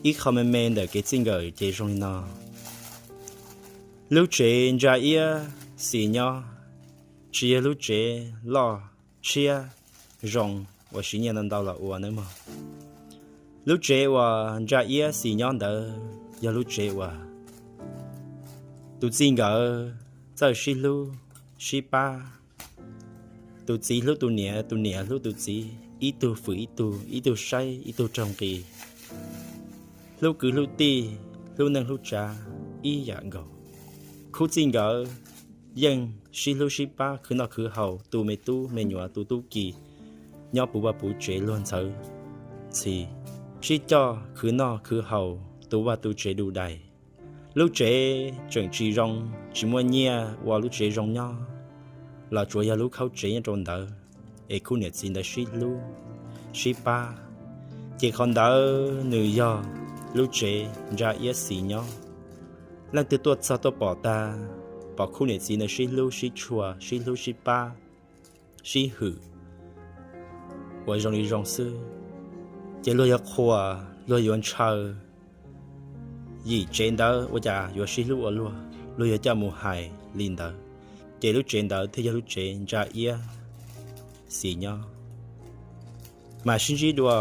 Ib qho me me ntawm kev txij nkawm ces zoo li no: lub tsev ntsa iab xis nyob tsis yog lub tsev loj tshiab zoo uas siv nyiaj ntau ntau los ua nawb mog. Lub tsev uas ntsa iab xis nyob ntawd yog lub tsev uas tus txij nkawm txawj sib hlub sib pab. Tus txiv hlub tus niam, tus niam hlub tus txiv, ib tug fwm ib tug, ib tug saib ib tug raug nqi, hlub kwv hlub tij, hlub neej hlub tsav ib yam nkaus. Khub txij nkawm yeej sib hlub sib pab khwv noj khwv haus, tu me tub me nyuam, tu tub ki, nyob puv vaj puv tsev luag ntxhawv ntxhi, sib coj khwv noj khwv haus, tu vaj tu tsev du dais. Lub tsev tseem tsis zoo, tsis muaj nyiaj ua lub tsev zoo nyob los tsuas yog lub khaub tsev nyob rau ntawd, es khub niam txiv ntawd sib hlub sib pab, ces qhov ntawd nws yog lub tsev ntsa iab xis nyob. Leej twg tuaj txog tuaj pom tag, pom khub niam txiv ntawd sib hlub sib tshua, sib hlub sib pab, sib hwm ua zoo li zoo xwb, ces luag yuav qhuas, luag yuav ntshaw. Yim tsev ntawd ua cas yuav sib hlub ua luaj, luag yuav coj mus hais li ntawd, ces lub tsev ntawd thiaj yog lub tsev ntsa iab xis nyob. Mas sib ntsib dua